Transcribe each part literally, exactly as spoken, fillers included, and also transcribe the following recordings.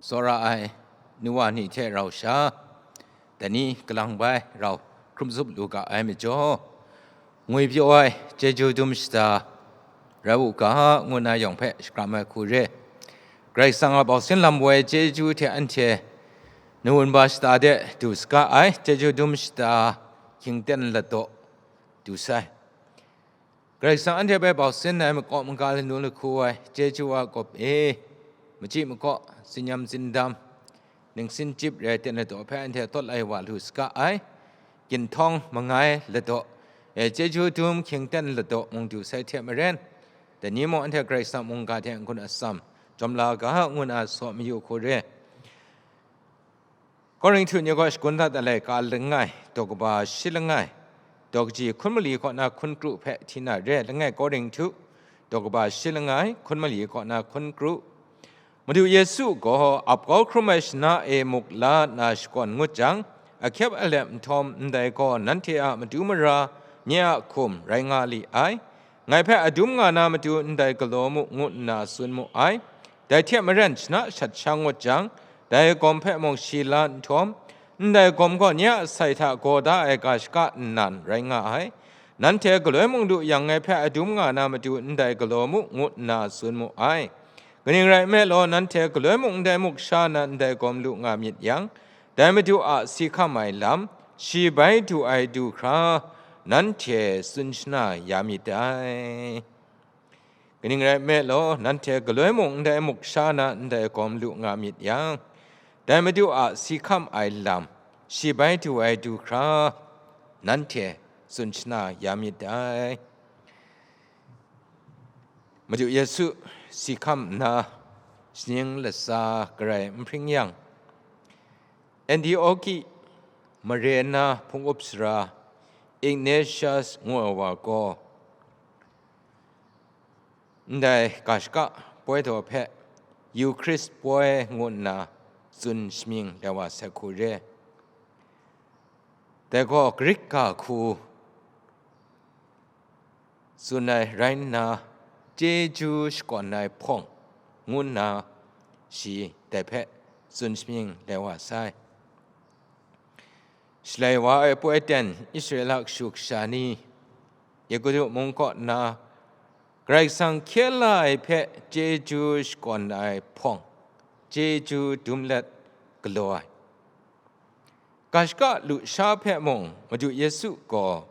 Tsawra ai nu wa ni hte rau sha, dai ni kalang bai rau hkrum zup lu ga ai majaw, ngwi pyaw ai chyeju dum shada rai u ga, ngu nna yawng hpe shakram ai hku re. Karai Kasang a bausin lam woi chyeju hte anhte nawun ba shada de du saga ai chyeju dum shada hkying ten ladaw du sai. Karai Kasang anhte hpe bausin ai makaw maga lanu lahku ai chyeju a gawp e, machyi makaw, tsin-yam tsindam, ningsin chyip rai ten ladaw hpe anhte tawt lai wa lu saga ai. Ginhtawng mangai ladaw, e, chyeju dum hkying ten ladaw mung du sai hte maren, dai ni mung anhte Karai Kasang mungga hte n-gun atsam jawm la ga, ngu nna saw mayu hku re. Korinhtu ni kaw shagun dat ai laika langai, daw kaba shi langai, daw kaji hkun mali kaw na hkun kru hpe hti na re. Langai Korinhtu, daw kaba shi langai, hkun mali kaw na hkun kru. Madu Yesu gaw ap kau hkrum ai shana e muk la nna shakawn ngut jang, ahkyep alep nhtawm ndai gaw nanhte a matu mara nye a hkum rai nga li ai. Ngai hpe adum nga na matu ndai galaw mu, ngu nna tsun mu ai. Dai hte maren shana shat sha ngut jang, dai gawm hpe mung shi la nhtawm, ndai gawm gaw nye a sai hta gaw da ai ga shaka nnan rai nga ai. Nanhte galoi mung du yang, ngai hpe adum nga na matu ndai galaw mu, ngu nna tsun mu ai. Kaning rai nme law, nanhte galoi mung ndai muk sha na ndai gawm lu nga myit yang, dai Madu a si hkam ai lam, shi bai du ai du hkra, nanhte tsun shana ya myit dai. Kaning rai nme law, nanhte galoi mung ndai muk sha na ndai gawm lu nga myit yang, dai Madu a si hkam ai lam, shi bai du ai du hkra, nanhte tsun shana ya myit dai. Madu Yesu si hkam nna, shaning latsa garai n hpring yang, Antioki mare na hpung up sara Ignatius ngu ai wa gaw, ndai ga shaka poi daw hpe Eucharist poi ngu nna tsun shamying lai wa sai hku re. Dai gaw Grik ga hku tsun ai rai nna, chyeju shakawn ai hpawng ngu nna shi dai hpe tsun shamying lai wa sai. Shalai wa ai poi ten Israela kashu kasha ni, Egutu mung kaw nna Karai Kasang hkye la ai hpe chyeju shakawn ai hpawng, chyeju dum let galaw ai. Ga shaka lusha hpe mung Madu Yesu gaw,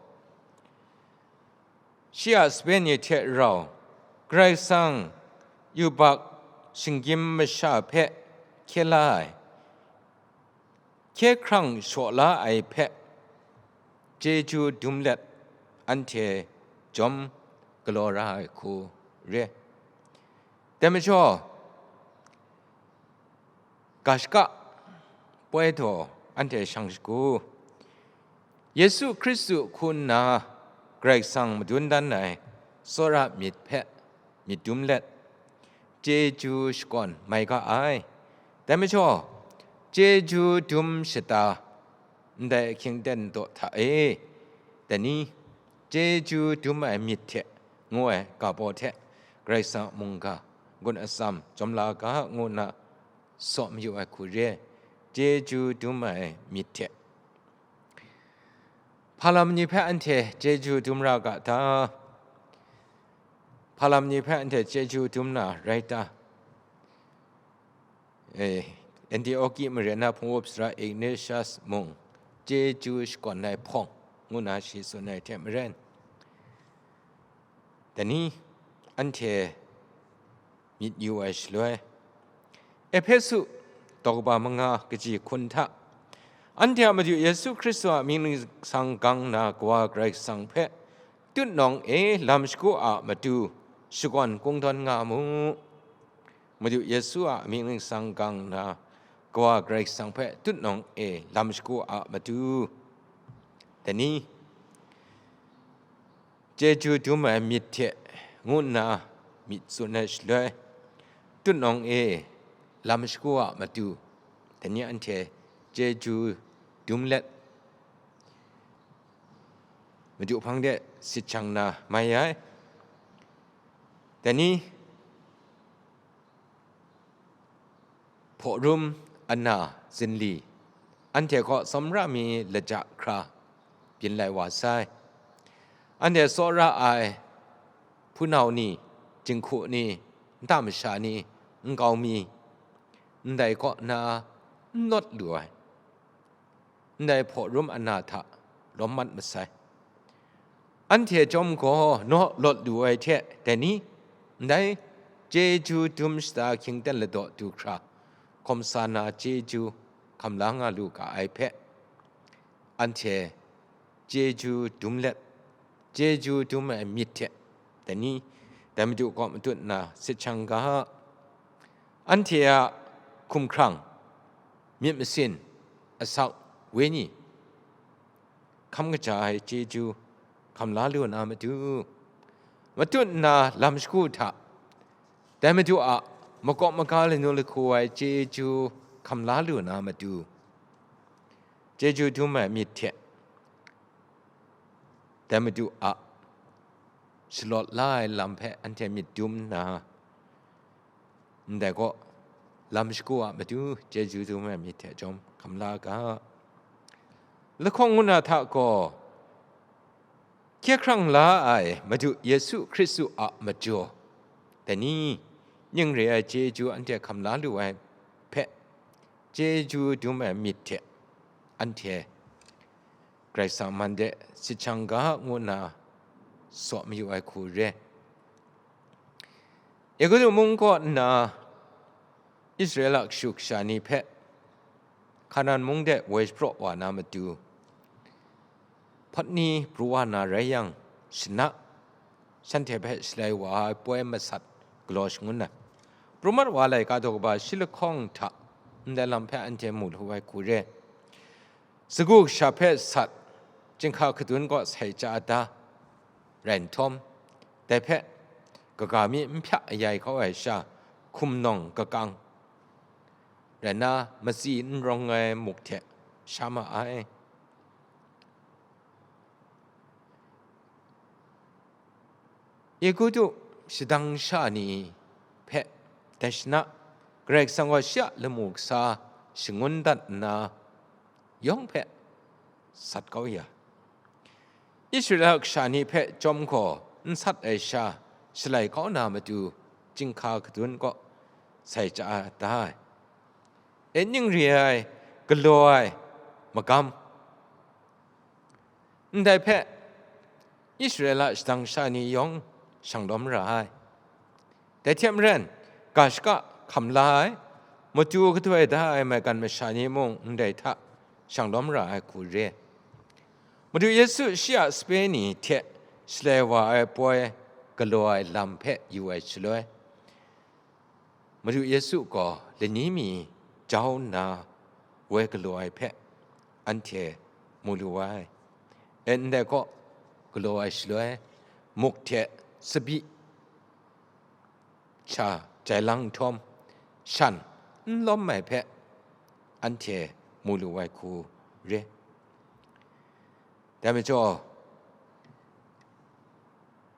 shi a sape ni hte rau Karai Kasang yubak shinggyim masha hpe hkye la ai, hkye hkrang shaw la ai hpe chyeju dum let anhte jawm galaw ra ai hku re. Dai majaw, ga shaka poi daw anhte shang shagu, Yesu Hkristu hku nna Karai Kasang madun dan ai tsawra myit hpe myit dum let, chyeju shakawn mai ga ai. Dai majaw, chyeju dum shada ndai ahkying ten daw hta e, dai ni, chyeju dum ai myit hte ngu ai ga baw hte Karai Kasang a mungga gun atsam jawm la ga, ngu nna saw mayu ai hku re. Chyeju dum ai myit hte. Hpa lam ni hpe anhte chyeju dum ra ga ta? Hpa lam ni hpe anhte chyeju dum na rai ta? E, Antioki mare na hpung up sara Ignatius mung chyeju shakawn ai hpawng ngu na shi tsun ai hte maren, dai ni, anhte myit yu ai shaloi, Ehpesu daw kaba manga kaji hkun hta, anhte a Madu Yesu Hkristu a mying ningsang gang na Kawa Karai Kasang hpe tutnawng e lam shagu a matu shakawn kungdawn nga mu. Madu Yesu a mying ningsang gang na Kawa Karai Kasang hpe tutnawng e lam shagu a matu, dai ni, chyeju dum ai myit hte ngu nna myit tsun ai shaloi, tutnawng e lam shagu a matu, dai ni anhte chyeju dum let, Madu hpang de sit shang na mai ai. Dai ni, Hpaw rum ana zinli, anhte kaw tsawmra mi laja hkra byin lai wa sai. Anhte tsawra ai hpunau ni, jinghku ni, nta masha ni, nkau mi, ndai kaw na n nawt lu ai, ndai hpaw rum ana hta lawm mat masai. Anhte chyawm gaw naw lawt lu ai hte, dai ni, ndai chyeju dum shata hkyingten ladaw du hkra, hkawm sa na chyeju hkam la nga lu ga ai hpe, anhte chyeju dum let, chyeju dum ai myit hte, dai ni, dai Madu kaw matut nna sit shang ga. Anhte a hkumhkrang, myit masin, asak, wenyi, hkam kaja ai chyeju hkam la lu na matu, matut nna lam shagu hta, dai Madu a makawp maga lanu lahku ai chyeju hkam la lu na matu, chyeju dum ai myit hte, dai Madu a shalawt la ai lam hpe anhte myit dum nna, ndai kaw lam shagu a matu chyeju dum ai myit hte chyawm hkam la ga. Lahkawng ngut na hta gaw, hkye hkrang la ai Madu Yesu Hkristu a majaw, dai ni, ning re ai chyeju anhte hkam la lu ai hpe, chyeju dum ai myit hte anhte Karai Kasang man de sit shang ga ngu nna saw mayu ai hku re. Egutu mung kaw nna Israela kashu kasha ni hpe Hkanan mung de woi shapraw wa na matu, hpawt ni pru wa na rai yang, shana, shanhte hpe shalai wa ai poi masat galaw shangun ai. Pru mat wa laika daw kaba shi lahkawng hta ndai lam hpe anhte mu lu ai hku re. Sagu kasha hpe sat, chyinghka hkadun kaw sai chya da rai nhtawm, dai hpe kaga mi n hpyak ayai kau ai sha, hkum nawng kakang rai nna, matsi n rawng ai muk hte sha ma ai. Egutu shadang sha ni hpe dai shana, Karai Kasang gaw shi a lamu kasa shangun dat nna, yawng hpe sat kau ya, Israela kasha ni hpe chyawm gaw n sat ai sha, shalai kau na matu, chyinghka hkadun kaw sai chya da ai. E ning re ai, galaw ai, magam. Ndai hpe Israela shadang sha ni yawng shang lawm ra ai. Dai hte maren, ga shaka hkam la ai, matu kadoi da ai maigan masha ni mung ndai hta shang lawm ra ai hku re. Madu Yesu shi a sape ni hte shalai wa ai poi galaw ai lam hpe yu ai shaloi, Madu Yesu gaw lani mi jau nna woi galaw ai hpe anhte mu lu ai. E ndai kaw, galaw ai shaloi, muk hte tsabyi sha jai lang nhtawm, shan n lawm ai hpe anhte mu lu ai hku re. Dai majaw,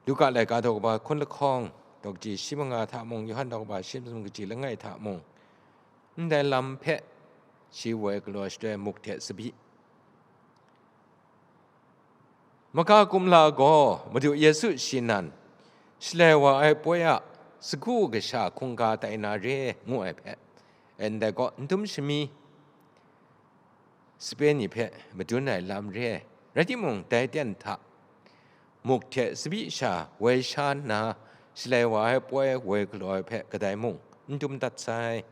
Luka laika daw kaba hkun lahkawng, daw kaji shi manga hta mung, Yawhan daw kaba shi masum kaji langai hta mung, ndai lam hpe shi woi galaw shaloi muk hte tsabyi. Maga kumla gaw Madu Yesu shi nan, shalai wa ai poi a sagu kasha hkungga tai na re, ngu ai hpe, ndai kaw n dum shami sape ni hpe madun ai lam re ai. Rai timung, dai ten hta muk hte tsabyi sha woi sha nna, shalai wa ai poi woi galaw ai hpe kadai mung n dum dat sai.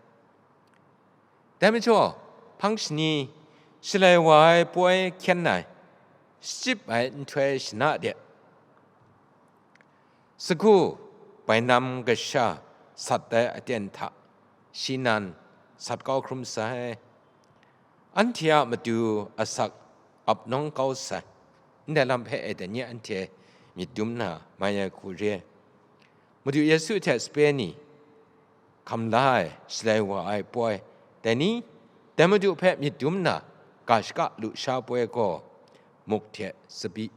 Dai majaw, hpang shani shalai wa ai poi hkyen ai, shachyip ai nhtoi shana de, sagu bainam kasha sat ai aten hta shi nan sat kau hkrum sai. Anhte a matu asak ap nawng kau sai. Ndai lam hpe e dai ni anhte myit dum na mai ai hku re. Madu Yesu hte sape ni hkam la ai shalai wa ai poi, dai ni, dai Madu hpe myit dum na ga shaka lusha poi gaw, muk hte tsabyi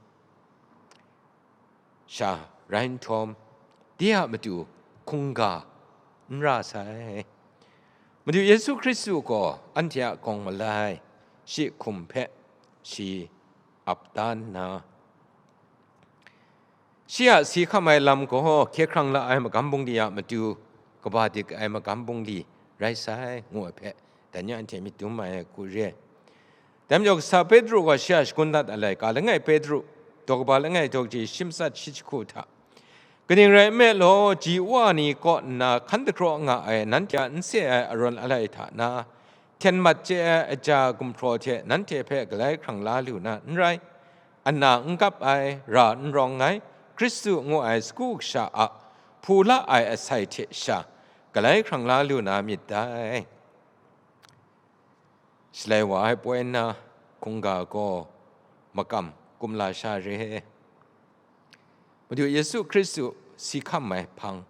sha rai nhtawm, de a matu hkungga n ra sai. Madu Yesu Hkristu gaw anhte a gawng malai shi hkum hpe shi ap da nna, shi a si hkam ai lam gaw hkye hkrang la ai magam bungli a matu kaba dik ai magam bungli rai sai, ngu ai hpe, dan ya anhte myit dum ai hku re. Dai majaw, kasa Petru gaw shi a shagun dat ai laika, langai Petru, daw kaba langai daw kaji shi matsat shi jahku hta, kaning rai nme law, ji wa ni kaw nna hkan dagraw nga ai, nanhte a n se ai arawn alai hta na, hten mat chye ai aja gumhpraw hte nanhte hpe galai hkrang la lu na n rai, ana n gap ai, ra n rawng ai, Hkristu ngu ai sagu kasha a hpu la ai asai hte sha, galai hkrang la lu na myit dai. Shalai wa ai poi nna hkungga gaw makam kumla sha re. Madu Yesu Hkristu si hkam ai hpang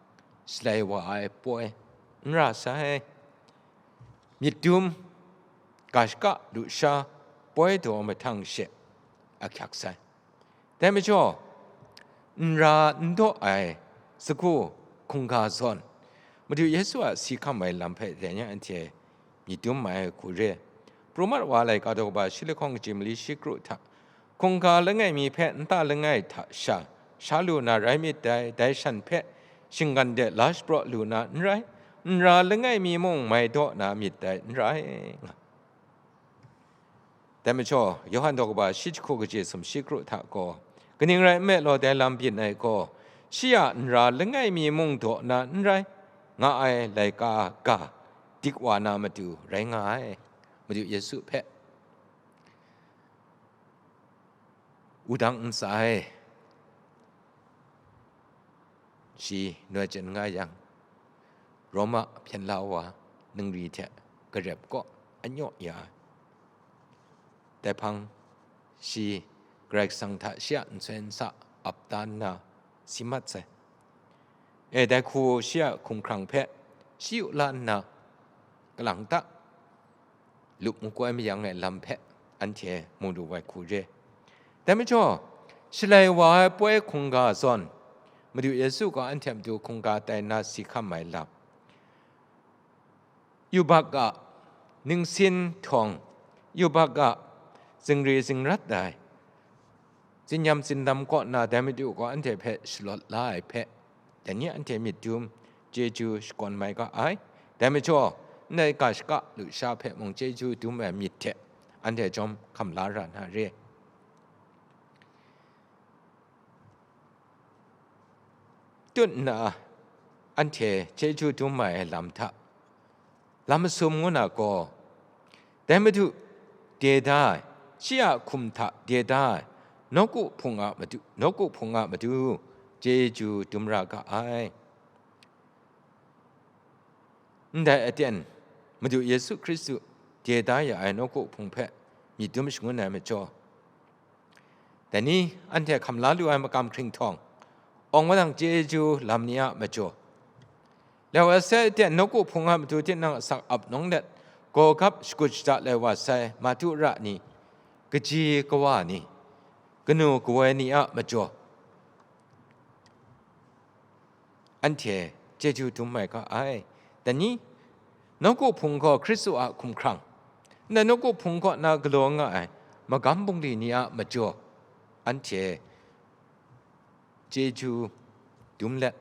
shalai wa ai poi n ra sai. Myit dum, ga shaka lusha, poi daw mahtang she ahkyak sai. Dai majaw, n ra n daw ai sagu hkungga zawn, Madu Yesu a si hkam ai lam hpe dai ni anhte myit dum ai hku re. Pru mat wa ai laika daw kaba shi lahkawng kaji mali shi kru hta, hkungga langai mi hpe nta langai hta sha, sha lu na rai myit dai, dai shan hpe shinggan de la shapraw lu na n rai, n ra langai mi mung mai daw na myit dai n rai, nga. Dai majaw, Yawhan daw kaba shi jahku kaji sumshi kru hta gaw, kaning rai nme law, dai lam byin ai gaw, shi a n ra langai mi mung daw na n rai, nga ai laika ga dik wa na matu rai nga ai. Madu Yesu hpe wudang ntsa e, shi noi chyen nga yang, Roma hpyen la wa ningri hte garep kaw anyaw ya ai. Dai hpang shi Karai Kasang hta shi a nsoi nsa ap da nna si mat sai. E, dai hku shi a hkumhkrang hpe shi yu la nna, kalang ta lup makoi mayang ai lam hpe anhte mu lu ai hku re. Dai majaw, shalai wa ai poi hkungga zawn, Madu Yesu gaw anhte matu hkungga tai nna si hkam ai lam, yubak a ningsin htawng, yubak a zingri zingrat ai, tsinyam tsindam kaw nna dai Madu gaw anhte hpe shalawt la ai hpe, dai ni anhte myit dum, chyeju shakawn mai ga ai. Dai majaw, ndai ga shaka lusha hpe mung chyeju dum ai myit hte anhte chyawm hkam la ra na re. Tut nna anhte chyeju dum ai lam hta, lam masum ngu na gaw, dai Madu de da ai, shi a hkum hta de da ai, nawku hpung a matu, nawku hpung a matu chyeju dum ra ga ai. Ndai aten, Madu Yesu Hkristu de da ya ai nawku hpung hpe myit dum shangun ai majaw, dai ni anhte hkam la lu ai makam hkring htawng, awng madang chyeju lam ni a majaw, leu asai aten nawku hpung a matu tinang asak ap nawng let, gawgap shakut shada lai wa sai matu ra ni, kaji kawa ni, kanu kawoi ni a majaw, anhte chyeju dum mai ga ai. Dai ni, nawku hpung gaw Hkristu a hkumhkrang, ndai nawku hpung kaw na galaw nga ai magam bungli ni a majaw, anhte chyeju dum let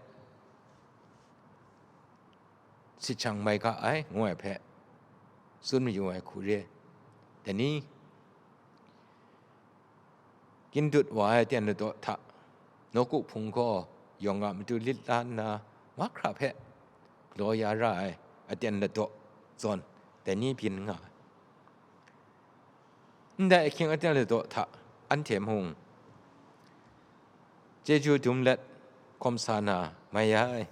sit shang mai ga ai, ngu ai hpe tsun mayu ai hku re. Dai ni, Kyindut wa ai aten ladaw hta, nawku hpung gaw yawng a matu lit la nna, mahkra hpe galaw ya ra ai aten ladaw zawn, dai ni byin nga ai. Ndai ahkying aten ladaw hta, anhte mung chyeju dum let hkawm sa na mai ai.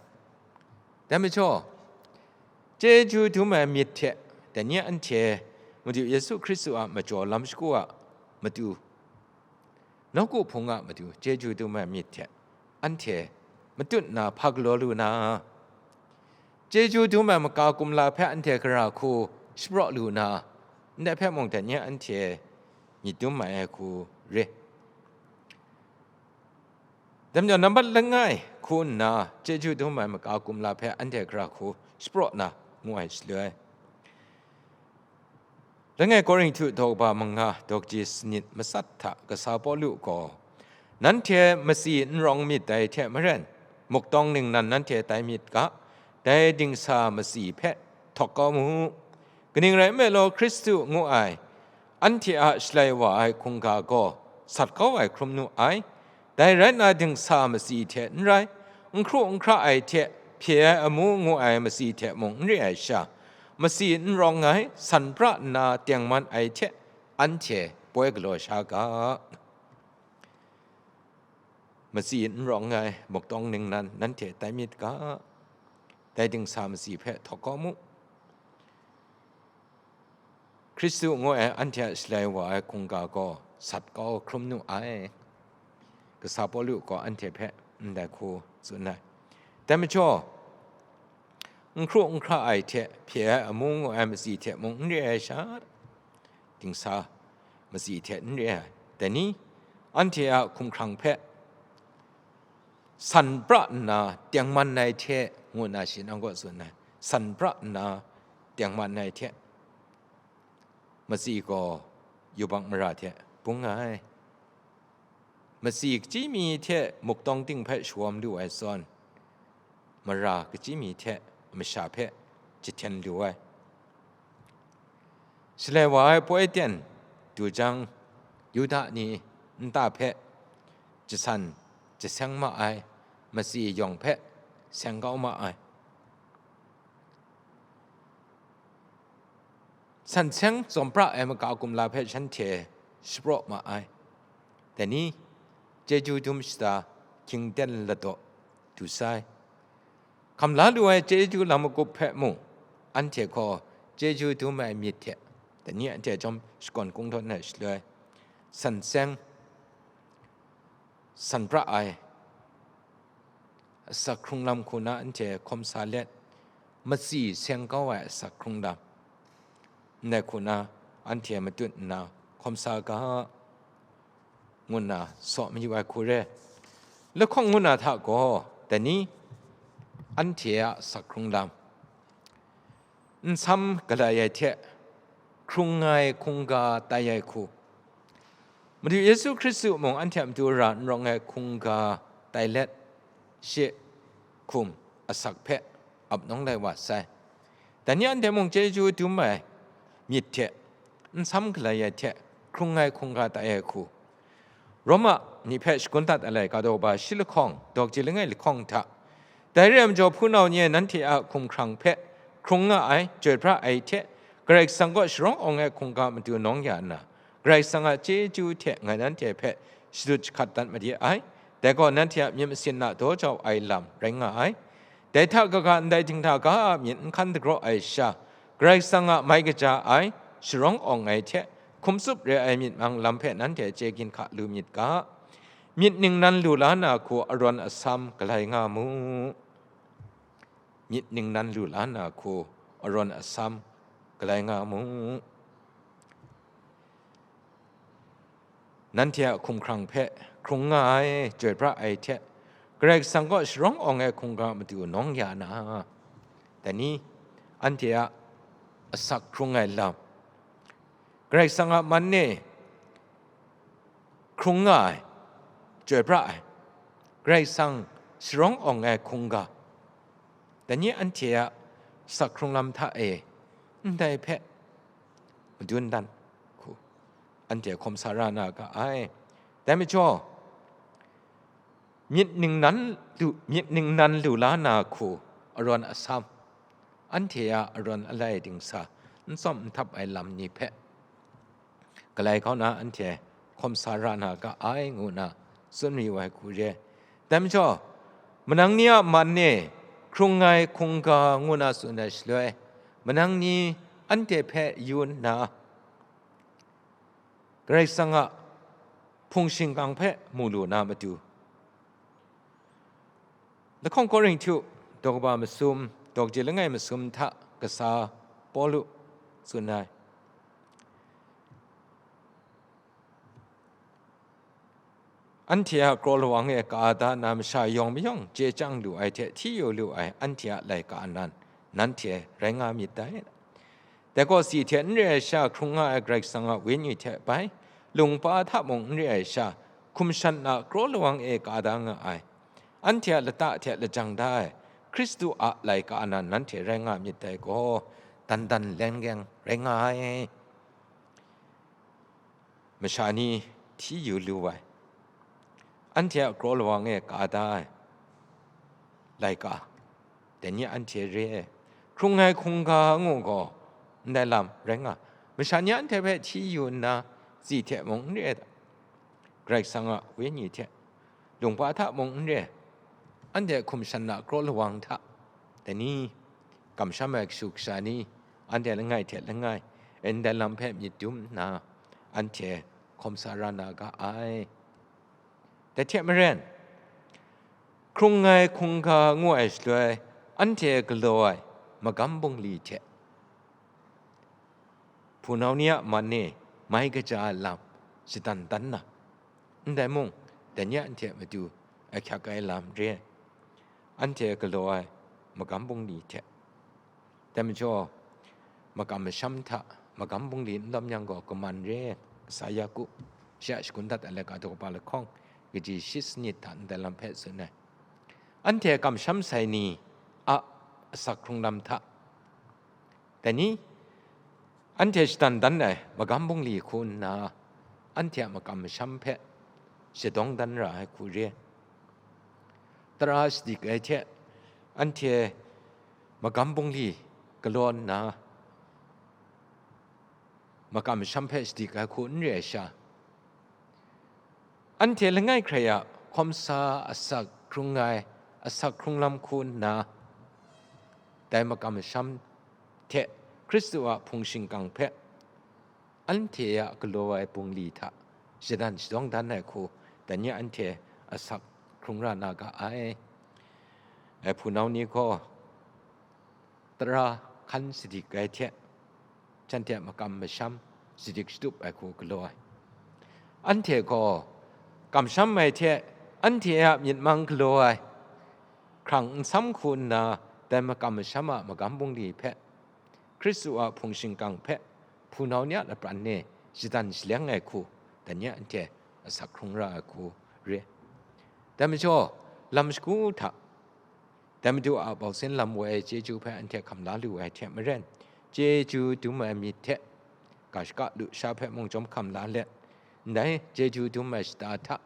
Dai majaw, chyeju dum ai myit hte, dai ni anhte Madu Yesu Hkristu a majaw lam shagu a matu, nawku hpung a matu chyeju dum ai myit hte anhte matut na hpa galaw lu na, chyeju dum ai maka kumla hpe anhte gara hku shapraw lu na, ndai hpe mung dai ni anhte myit dum mai ai hku re. Dai majaw, nambat langai hku nna chyeju dum ai maka kumla hpe anhte gara hku shapraw na, ngu ai shaloi, Langai Korinhtu daw kaba manga daw kaji sanit matsat hta kasa Pawlu gaw, nanhte matsi n rawng myit dai hte maren, muktawng ningnan nanhte tai myit ga, dai dingsa matsi hpe htawk kau mu. Kaning rai nme law, Hkristu ngu ai, anhte a Shalai wa ai hkungga gaw sat kau ai hkrum nu ai. Dai rai nna, dingsa matsi hte n rai, n hkru n hkra ai hte hpye ai amu ngu ai matsi hte mung n re ai sha, matsi n rawng ai, san pra nna tengman ai hte anhte poi galaw sha ga. Matsi n rawng ai muktawng ningnan nanhte tai myit ga, dai dingsa matsi hpe htawk kau mu. Hkristu ngu ai anhte a Shalai wa ai hkungga gaw sat kau hkrum nu ai. Kasa Pawlu gaw anhte hpe ndai hku tsun ai. Dai majaw, n hkru n hkra ai hte hpye ai amu ngu ai matsi hte mung n re ai sha, dingsa matsi hte n re ai. Dai ni, anhte a hkumhkrang hpe san pra nna tengman ai hte ngu nna shi nang kaw tsun ai. San pra nna tengman ai hte, matsi gaw yubak mara hte bung ai. Matsi kachyi mi hte muktawng ting hpe shawm lu ai zawn, mara kachyi mi hte masha hpe jahten lu ai. Shalai wa ai poi ten du jang, Yuda ni nta hpe jasan jaseng ma ai, matsi yawng hpe seng kau ma ai. San seng tsawm pra ai maka kumla hpe shanhte shapraw ma ai. Dai ni, chyeju dum shata, hkying ten ladaw du sai. Hkam la lu ai chyeju lam magup hpe mung, anhte gaw chyeju dum ai myit hte, dai ni anhte chyawm shakawn kungdawn ai shaloi, san seng, san pra ai, asak hkrung lam hku na anhte hkawm sa let, matsi seng kau ai asak hkrung lam, ndai hku na anhte matut nna hkawm sa ga, ngu nna saw mayu ai hku re. Lahkawng ngu na hta gaw, dai ni, anhte a asak hkrung lam, nsam galai ai hte hkrung ai hkungga tai ai hku, Madu Yesu Hkristu mung anhte a matu ra n rawng ai hkungga tai let, shi hkum asak hpe ap nawng lai wa sai. Dai ni anhte mung chyeju dum ai myit hte nsam galai ai hte hkrung ai hkungga tai ai hku, Roma ni hpe shagun dat ai laika daw ba shi lahkawng, daw kaji langai lahkawng hta, dai re ai majaw, hpunau ni e nanhte a hkumhkrang hpe hkrung nga ai, chyoi pra ai hte, Karai Kasang kaw sharawng awng ai hkungga matu nawng ya nna, Karai Kasang a chyeju hte ngai nanhte hpe shadut jahkat dat made ai. Dai gaw nanhte a myit masin a daw jau ai lam rai nga ai. Dai hta kaga ndai dinghta ga a myit n hkan dagraw ai sha, Karai Kasang a mai kaja ai, sharawng awng ai hte hkum tsup re ai myit mang lam hpe nanhte chye ginhka lu myit ga. Myit ningnan lu la na hku arawn asam galai nga mu. Myit ningnan lu la na hku arawn asam galai nga mu. Nanhte a hkumhkrang hpe hkrung nga ai, chyoi pra ai hte, Karai Kasang kaw sharawng awng ai hkungga matu nawng ya na, dai ni, anhte a asak hkrung ai lam, Karai Kasang a man e hkrung nga ai, chyoi pra ai, Karai Kasang sharawng awng ai hkungga, dai ni anhte a asak hkrung lam hta e ndai hpe madun dan hku, anhte hkawm sa ra na ga ai. Dai majaw, myit ningnan lu, myit ningnan lu la na hku arawn asam, anhte a arawn alai dingsa n tsawm n htap ai lam ni hpe galai kau na anhte hkawm sa ra na ga ai, ngu nna tsun mayu ai hku re. Dai majaw, manang ni a man e hkrung ai hkungga ngu na tsun ai shaloi, manang ni anhte hpe yu nna, Karai Kasang a hpung shingkang hpe mu lu na matu, Lahkawng Korinhtu daw kaba masum, daw kaji langai masum hta kasa Pawlu tsun ai. Anhte a kraw lawang e ka da na masha yawng mayawng chye chyang lu ai hte hti yu lu ai anhte a laika nan, nanhte rai nga myit dai. Dai gaw si hte n re ai sha hkrung nga ai Karai Kasang a Wenyi hte bai, lungpa hta mung n re ai sha, hkum shan a kraw lawang e ka da nga ai. Anhte a lata hte lajang da ai Hkristu a laika nan nanhte rai nga myit dai gaw, dan dan leng leng rai nga ai. Masha ni hti yu lu ai, anhte a kraw lawang e ka da ai laika, dai ni anhte re ai. Hkrung ai hkungga ngu gaw, ndai lam rai nga, masha ni anhte hpe hti yu nna, tsi hte mung n re ai, Karai Kasang a Wenyi hte, lungpa hta mung n re, anhte hkum shan na kraw lawang hta, dai ni, kamsham ai kashu kasha ni, anhte langai hte langai, ndai lam hpe myit dum nna, anhte hkawm sa ra na ga ai. Dai hte maren, hkrung ai hkungga ngu ai shaloi, anhte galaw ai magam bungli hte, hpunau ni a man e mai kaja ai lam shadan dan na, ndai mung, dai ni a anhte matu ahkyak ai lam re ai, anhte galaw ai magam bungli hte. Dai majaw, makam masham hta magam bungli n lawm yang gaw, kaman re ai, sa ya ku, shi a shagun dat ai laika daw kaba lahkawng, kaji shi sanit hta ndai lam hpe tsun ai. Anhte kamsham sai ni a asak hkrung lam hta, dai ni, anhte shadan dan ai magam bungli hku nna, anhte a makam masham hpe shadawng dan ra ai hku re ai. Tara shadik ai hte, anhte magam bungli galaw nna, makam masham hpe shadik ai hku n re ai sha, anhte langai hkrai a hkawm sa asak hkrung ai, asak hkrung lam hku nna, dai makam masham hte Hkristu a hpung shingkang hpe anhte a galaw ai bungli hta shadan shadawng dan ai hku, dai ni anhte asak hkrung ra na ga ai. Ai hpunau ni gaw tara hkan shadik ai hte, shanhte a makam masham shadik shatup ai hku galaw ai. Anhte gaw kamsham ai hte anhte a myit mang galaw ai hkrang nsam hku nna, dai makam masham a magam bungli hpe, Hkristu a hpung shingkang hpe, hpunau ni a lapran e shadan shaleng ai hku, dai ni anhte asak hkrung ra ai hku re. Dai majaw, lam shagu hta, dai Madu a bausin lam woi ai chyeju hpe anhte hkam la lu ai hte maren, chyeju dum ai myit hte, ga shaka lusha hpe mung chyawm hkam la let, ndai chyeju dum ai shata hta,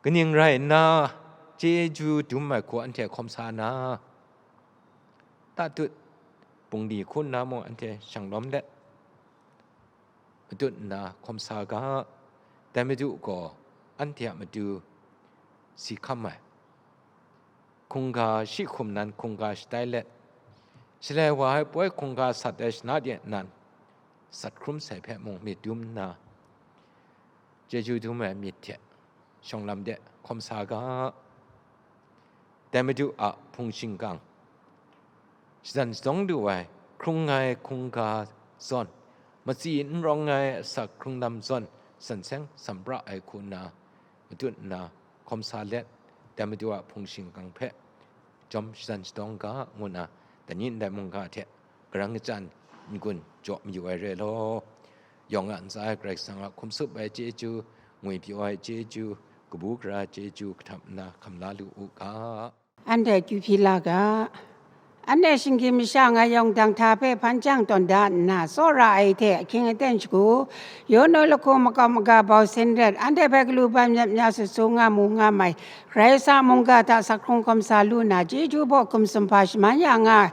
kaning rai nna, chyeju dum ai hku anhte hkawm sa na, tatut bungli hku nna mung anhte shang lawm let, matut nna hkawm sa ga. Dai Madu gaw anhte a matu si hkam ai, hkungga shi hkum nan hkungga shatai let, Shalai wa ai poi hkungga sat ai shana de nan, sat hkrum sai hpe mung myit dum nna, chyeju dum ai myit hte shawng lam de hkawm sa ga. Dai Madu a hpung shingkang, shadan shadawng lu ai, hkrung ai hkungga zawn, matsi n rawng ai asak hkrung lam zawn, san seng san pra ai hku nna, matut nna hkawm sa let, dai Madu a hpung shingkang hpe chyawm shadan shadawng ga, ngu nna, dai ni ndai mungga hte karang kachyan n-gun jaw mayu ai re law, yawng a ntsa e Karai Kasang a hkum tsup ai chyeju, ngwipyaw ai chyeju, kabu gara chyeju kahtap nna hkam la lu u ga. Anhte akyu hpyi la ga. Anhte shinggyim masha ngai yawng dang hta hpe hpan jang tawn da nna, tsawra ai hte ahkying aten shagu, yono lahku makau maga bau sin ret, anhte hpe galu ban myat mya sut su nga mu nga mai, Karai Kasang a mungga hta sak hkrung hkawm sa lu nna, chyeju baw hkum sumhpa shaman ya nga ai,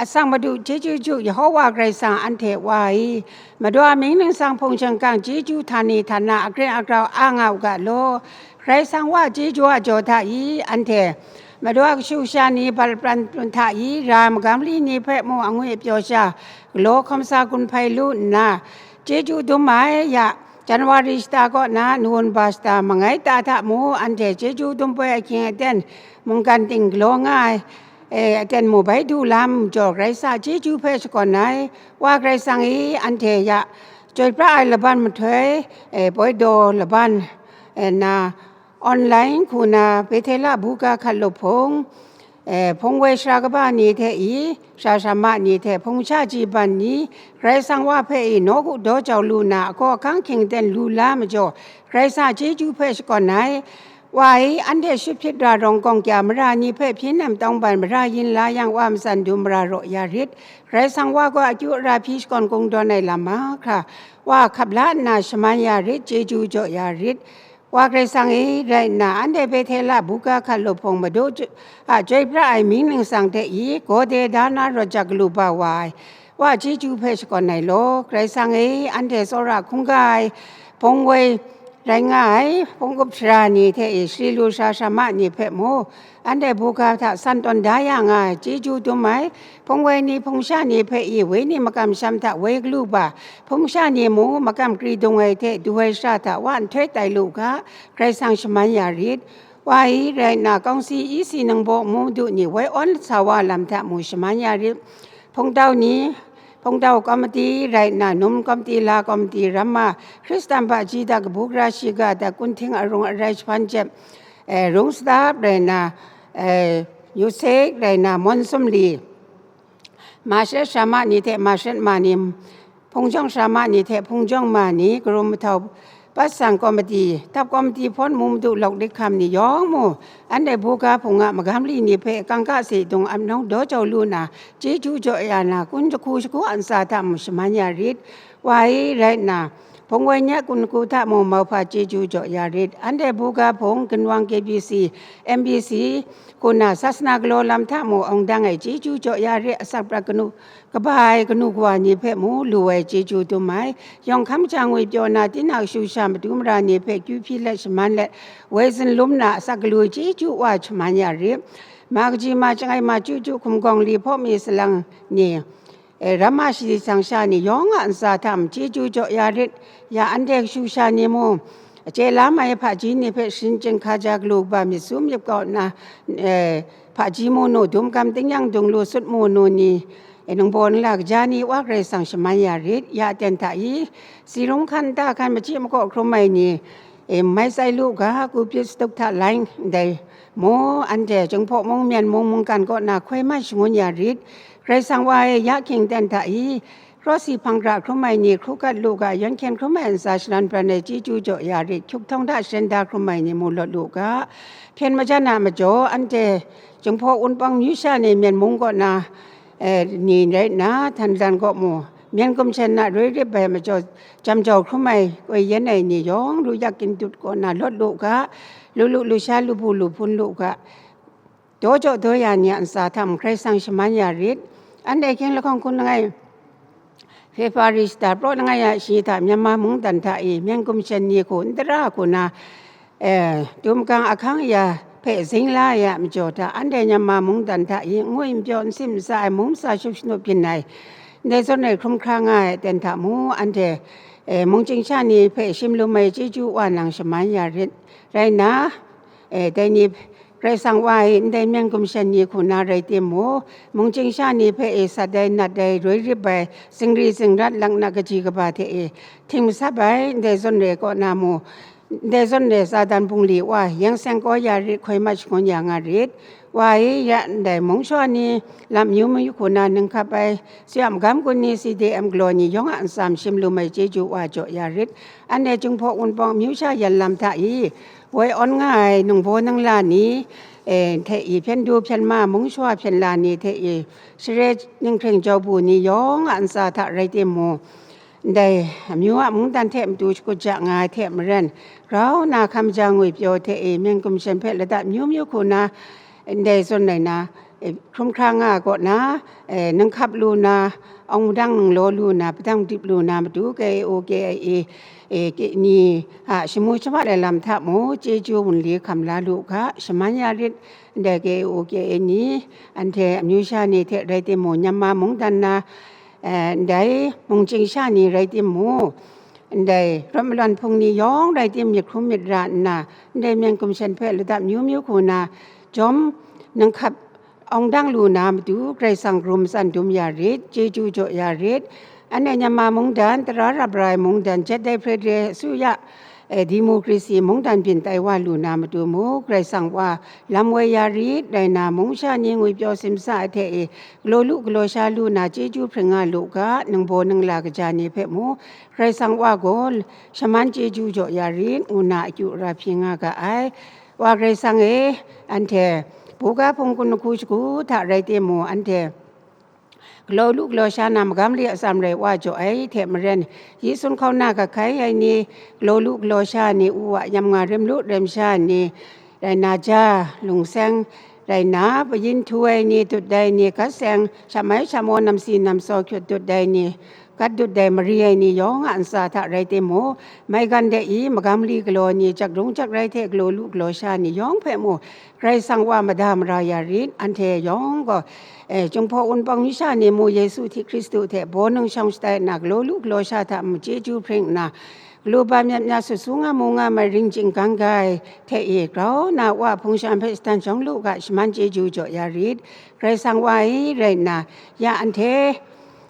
asak Madu chyeju ju Yehowa Karai Kasang anhte Wa ai, Madu a mying ningsang hpung shingkang chyeju htani htana agrin agrau a nga u ga law. Karai Kasang Wa chyeju a jaw hta i, anhte Madu a kashu kasha ni, bat lapran hta i, ra ai magam li ni hpe mung angwi apyaw sha, galaw hkawm sa gun hpai lu nna, chyeju dum ai ya, January shata kaw na November shata mangai ta hta mu, anhte chyeju dum poi ahkying aten mungkan ting galaw nga ai, e, aten mu bai du lam, jaw Karai Kasang a chyeju hpe shakawn ai, Wa Karai Kasang i, anhte ya, chyoi pra ai laban mahtoi, e, poi daw laban, e, na, online hku na, Bethela buga hkat lup hpung, E, hpung woi sara kaba ni hte i, sara sara ma ni hte hpung sha ji ban ni, Karai Kasang Wa hpe i nawku daw jau lu na, ahkaw ahkang hkying ten lu la majaw, Karai Kasang a chyeju hpe shakawn ai. Wa i, anhte shut hpyit ra rawng kawng kya mara ni hpe hpyi nem tawng ban mara yin la yang, Wa matsan dum mara raw ya rit. Karai Kasang Wa gaw akyu ara hpyi shakawn kungdawn ai lam mahkra, Wa hkap la nna shaman ya rit, chyeju jaw ya rit. Wa Karai Kasang e, rai nna, anhte Bethela buga hkat lup hpung madu ju-, a chyoi pra ai amying ningsang hte i, gawde da na rawt jak galu ba wa ai, Wa chyeju hpe shakawn ai law, Karai Kasang e, anhte tsawra hkungga ai, hpung woi rai nga ai, hpung up sara ni hte i, shri lu sara sara ma ni hpe mu, anhte buga hta san tawn da ya nga ai, chyeju dum ai, hpung woi ni, hpung sha ni hpe i, wenyi makam sham hta woi galu ba, hpung sha ni mu, makam kri dung ai hte du ai sara hta Wa nhtoi tai lu ga, Karai Kasang shaman ya rit. Wa i, rai nna, kawngsi E C ningbaw mu madu ni woi awn sa wa lam hta mu shaman ya rit. Hpungtau ni, hpungtau komiti, rai nna, num komiti, la komiti, ramma, Hkristan hpaji da, kabu gara shiga da, kunhting arung arai jahpan jep, eh, rung sadap, rai nna, eh, yusek, rai nna, mawn sumli, mashet sara ma ni hte mashet ma ni, hpung jawng sara ma ni hte hpung jawng ma ni, karum mahtau, patsan komiti, tap komiti hpawn mu madu lawk dik hkam ni yawng mu, anhte buga hpung a magam li ni hpe kangka se dung ap nau daw jau lu na, chyeju jaw ya na, kun jahku shagu a ntsa hta mu shaman ya rit. Wa i, rai nna, hpung woi ni a kun jahku hta mu mauhpa chyeju jaw ya rit. Anhte buga hpung, ginwang, K B C, M B C, hku na sasana galaw lam hta mu awng dang ai chyeju jaw ya rit. Asak prat kanu, kaba ai kanu kawa ni hpe mu lu ai chyeju dum ai, yawng hkam ja ngwi pyaw na, tinang kashu sha matu mara ni hpe kyu hpyi let shaman let, woi zunlum na asak galu chyeju Wa shaman ya rit. Ma kaji ma chyangai ma chyu chyu hkum gawng li hpaw mi salang ni, e, ramma shaji shangsha ni yawng a ntsa hta chyeju jaw ya rit. Ya anhte kashu sha ni mu, chye la mai hpaji ni hpe sharin chyinghka ja galu kaba myit su myit kau nna, e, hpaji mu nu, dum gam tingnyang dung lu sut mu nu ni, e, ningbaw ningla kaja ni Wa Karai Kasang shaman ya rit. Ya aten hta i, si rung hkan nta hkan machyi makaw hkrum ai ni, e, mai tsai lu ga, kupyit stuk hta lai ndai mu, anhte Jinghpaw mung, Myen mung, mungkan kaw na hkoi mat shangun ya rit. Karai Kasang Wa e, ya hkying ten hta i, krawsi hpang hkra hkrum ai ni hkru kat lu ga, yawn hkyen hkrum ai ntsa shalan pran ai chyeju jaw ya rit. Hkyuk htawng hta sharin da hkrum ai ni mu lawt lu ga. Hpyen majan a majaw, anhte Jinghpaw Wunpawng myu sha ni Myen mung kaw na, eh, ni rai nna, Htan Lan kaw mu, Myen Gumshen na roi rip ai majaw, jam jau hkrum ai, koi yen ai ni yawng lu yak kyin dut kaw na lawt lu ga, lu lu lu sha lu bu lu hpun lu ga, daw jaw daw ya ni a ntsa hta mung Karai Kasang shaman ya rit. Anhte hkying lahkawng hkun langai, February shata praw langai a shi hta Myanmar mungdan hta i, Myen Gumshen ni hku n tara hku na, eh, dum gang ahkang ya hpe zing la ai a majaw hta, anhte Myanmar mungdan hta i, n ngwi n pyaw, n sim n sa ai, mung n sa shup shanup byin ai, ndai zawn e hkrum hkra nga ai aten hta mu, anhte, eh, mungchying sha ni hpe shim lum ai chyeju Wa nang shaman ya rit. Rai nna, eh, dai ni Karai Kasang Wa e, ndai Myen Gumshen ni hku na rai timung, mungchying sha ni hpe e sat ai, nat ai, roi rip ai, zingri zingrat, laknak kaji kaba hte e hting masap ai, ndai zawn re kaw na mu, ndai zawn re Satan bungli Wa, yeng seng kaw ya rit, hkoi mat shangun ya nga rit. Wa e, ya ndai mung shawa ni, lam myu myu hku na ninghkap ai, tsayawm magam gun ni, C D M galaw ni yawng a ntsa shim lum ai chyeju Wa jaw ya rit. Anhte Jinghpaw Wunpawng myu sha yan lam hta i, woi awn nga ai ningbaw ningla ni, eh, hte i, hpyen du hpyen ma, mung shawa hpyen la ni hte i, share ninghkring jau bu ni yawng a ntsa hta rai timung, ndai amyu a mungdan hte matu shakut ja nga ai hte maren, grau na hkam ja ngwi pyaw hte i, Myen Gumshen hpe lata myu myu hku na, ndai zawn rai na, eh, hkrum hkra nga ai kaw na, eh, ninghkap lu na, awng madang ninglaw lu na, padang dip lu na matu, K A O, K I A, eh, ke-, ni a shamu shamat ai lam hta mung, chyeju wunli hkam la lu ga, shaman ya rit, ndai K A O, K I A ni, anhte amyu sha ni hte rai timung, Myanmar mungdan na, eh, ndai mungchying sha ni rai timung, ndai rawt malawng hpung ni yawng rai tim, myit hkrum myit ra nna, ndai Myen Gumshen hpe lata myu myu hku na, jawm ninghkap awng dang lu na matu, Karai Kasang karum matsan dum ya rit, chyeju jaw ya rit. Anhte Myanmar mungdan, tara rap ra ai mungdan, jet dai hpre re, asuya, e, democracy mungdan byin tai wa lu na matu mu, Karai Kasang wa lam woi ya rit, rai na, mung sha ni ngwipyaw simsa hte e, galaw lu galaw sha lu na chyeju hpring nga lu ga, ningbaw ningla kaja ni hpe mu, Karai Kasang wa gaw shaman chyeju jaw ya rit, ngu na akyu ara hpyi nga ga ai. Wa Karai Kasang e, anhte buga hpung kun lahku shagu hta rai timung, anhte galaw lu galaw sha na magam li atsam rai wa jaw ai hte maren, yi sun hkauna ga hkai ai ni, galaw lu galaw sha ni, u wa yam nga rem lu rem sha ni, rai na ja, lungseng, rai na, payin htu ai ni, dut dai ni, gat seng, shamai shamo, namsi namsaw hkyut dut dai ni, gat dut dai mari ai ni yawng a ntsa hta rai timung, maigan de i, magam li galaw ni, jak rung jak rai hte galaw lu galaw sha ni yawng hpe mu, Karai Kasang wa mada mara ya rit, anhte yawng gaw, e, Jinghpaw Wunpawng masha ni mu Yesu hti Hkristu hte baw ning shawng shatai nna, galaw lu galaw sha hta mu chyeju hpring nna, galu ba myat myat sut su nga mu nga mai ring chying gang ga ai hte e, grau na wa hpung shan hpe shatan shawng lu ga, shaman chyeju jaw ya rit, Karai Kasang wa e, rai nna, ya anhte,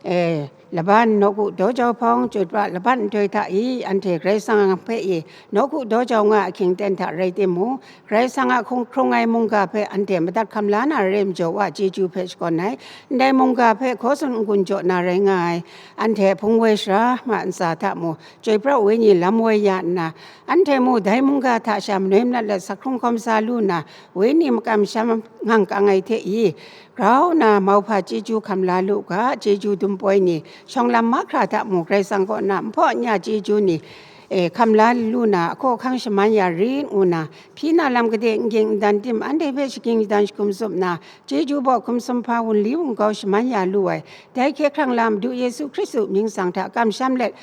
e, laban nawku daw jau hpawng, chyoi pra laban nhtoi hta i, anhte Karai Kasang hpe i, nawku daw jau nga ahkying ten hta rai timung, Karai Kasang a hkung hkrung ai mungga hpe anhte madat hkam la na rai majaw wa chyeju hpe shakawn ai, ndai mungga hpe hkaw tsun n-gun jaw na rai nga ai, anhte hpung woi sara ma ntsa hta mu, chyoi pra wenyi lam woi ya nna, anhte mu dai mungga hta sha manoi manat let sak hkrung hkawm sa lu nna, wenyi makam sha ngang kang ai hte i, grau na mauhpa chyeju hkam la lu ga, chyeju dum poi ni, shawng lam mahkra hta mu, Karai Kasang kaw na nhpaw nya chyeju ni, e, hkam la lu na, ahkaw ahkang shaman ya rit, ngu na, hpyi na lam gade n ging n dan tim, anhte hpe shagying shadan jahkum tsup na, chyeju baw hkum sumhpa wunli wunggau shaman ya lu ai, dai hkye hkrang la Madu Yesu Hkristu mying tsang hta kamsham let,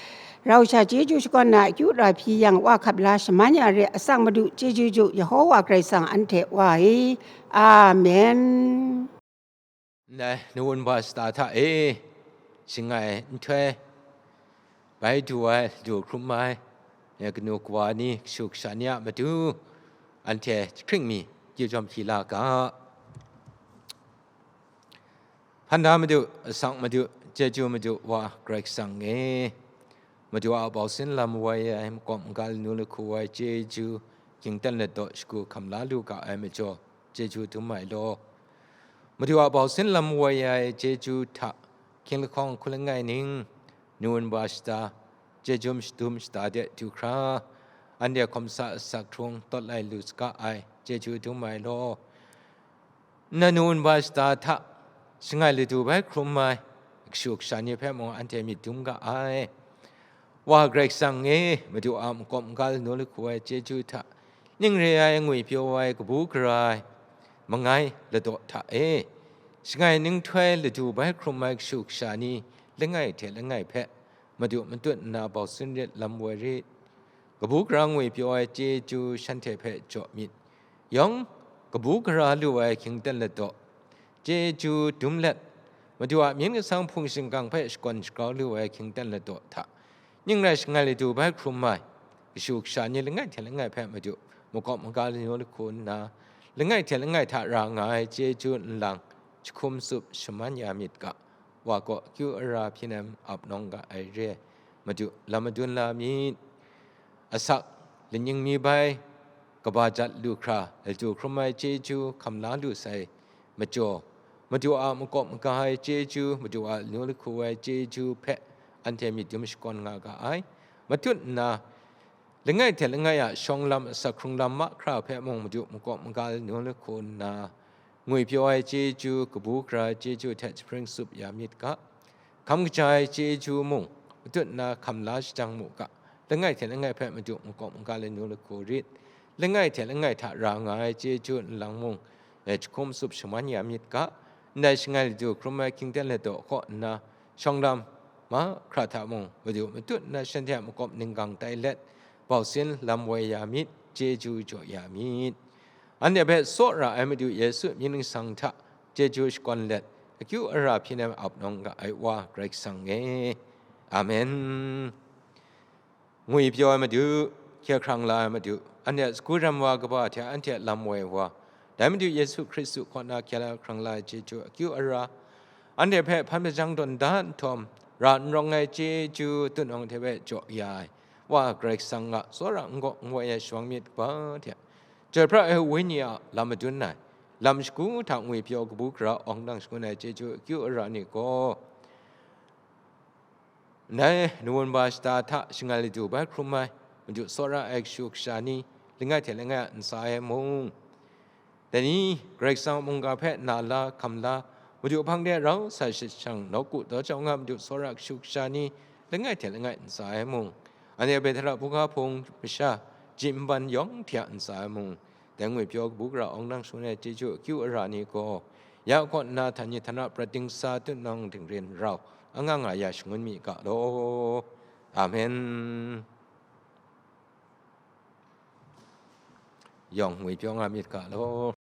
rau sha chyeju shakawn na akyu ara hpyi yang, wa hkap la shaman ya re, asak Madu chyeju ju, Yehowa Karai Kasang anhte Wa e. Amen. Ndai, nawun wa shata hta e, shangai nhtoi, bai du ai, du hkrum ai, ya kanu kawa ni, kashu kasha ni a matu, anhte jahkring mi, kyu jawm hpyi la ga. Hpan da Madu, asak Madu, chyeju Madu, Wa Karai Kasang e. Madu a bausin lam woi ai, makawp maga lanu lahku ai chyeju, hkying ten ladaw shagu hkam la lu ga ai majaw, chyeju dum ai law. Madu a bausin lam woi ai chyeju hta, hkying lahkawng hku langai ning, nawun wa shata, chyeju shadum shata de du hkra, anhte hkawm sa asak hkrung tawt lai lu saga ai, chyeju dum ai law. Nna nawun wa shata hta, shangai ladu bai hkrum ai, kashu kasha ni hpe mung anhte myit dum ga ai. Wa Karai Kasang e, Madu a makawp maga lanu lahku ai chyeju hta, ning re ai, ngwipyaw ai, kabu gara ai, mangai ladaw hta e, shangai ning nhtoi ladu bai hkrum ai kashu kasha ni, langai hte langai hpe, Madu matut nna bausin rit lam woi rit. Kabu gara ngwipyaw ai chyeju shanhte hpe jaw myit. Yawng, kabu gara lu ai hkying ten ladaw, chyeju dum let, Madu a mying masang hpung shingkang hpe shakawn shagrau lu ai hkying ten ladaw hta, ning rai shangai ladu bai hkrum ai, kashu kasha ni langai hte langai hpe Madu makawp maga lanu lahku nna, langai hte langai hta ra nga ai chyeju nlang jahkum tsup shaman ya myit ga, Wa kaw akyu ara hpyi nem ap nawng ga ai re ai, Madu lam madun la myit. Asak, laning mi bai, kaba jat lu hkra, ladu hkrum ai chyeju hkam la lu sai majaw, Madu a makawp maga ai chyeju, Madu a lanu lahku ai chyeju hpe anhte myit dum shakawn nga ga ai. Matut nna, langai hte langai a shawng lam, asak hkrung lam mahkra hpe mung Madu makawp maga lanu lahku nna, ngwipyaw ai chyeju, kabu gara ai chyeju hte jahpring tsup ya myit ga. Hkam kaja ai chyeju mung, matut nna hkam la shajang mu ga, langai hte langai hpe Madu makawp maga lanu lahku rit, langai hte langai hta ra nga ai chyeju nlang mung, e, jahkum tsup shaman ya myit ga, ndai shangai ladu hkrum ai hkying ten ladaw kaw nna, shawng lam mahkra hta mung, Madu matut nna shanhte a makawp ninggang tai let, bausin lam woi ya myit, chyeju jaw ya myit. Anhte hpe tsaw ra ai Madu Yesu mying ningsang hta chyeju shakawn let, akyu ara hpyi nem ap nawng ga ai Wa Karai Kasang e. Amen. Ngwipyaw ai Madu, hkye hkrang la ai Madu, anhte sagu rem wa kaba hte anhte lam woi wa, dai Madu Yesu Hkristu kaw na hkye la hkrang la ai chyeju akyu ara, anhte hpe hpan hpajang tawn da nhtawm, ra n rawng ai chyeju tutnawng hte hpe jaw ya ai, Wa Karai Kasang a tsawra n gaw n wai ai shawng myit kaba hte, chyoi pra ai Wenyi a lam madun ai, lam shagu hta ngwipyaw kabu gara awng dang shangun ai chyeju akyu ara ni gaw, ndai nawun ba shata hta shangai ladu bai hkrum ai, Madu tsawra ai kashu kasha ni, langai hte langai a ntsa e mung, dai ni Karai Kasang mungga hpe na la, hkam la, Madu hpang de rau sa shang nawku daw jau nga Madu tsawra kashu kasha ni, langai hte langai ntsa e mung, anhte Bethela buga hpung masha, ji nban yawng hte a ntsa e mung, dai ngwipyaw kabu gara awng dang shangun ai chyeju akyu ara ni gaw, ya kaw nna htan ni htan ra prat dingsa tutnawng dingrin rau, anga nga ya shangun mi ga law. Amen. Yawng ngwipyaw nga myit ga law.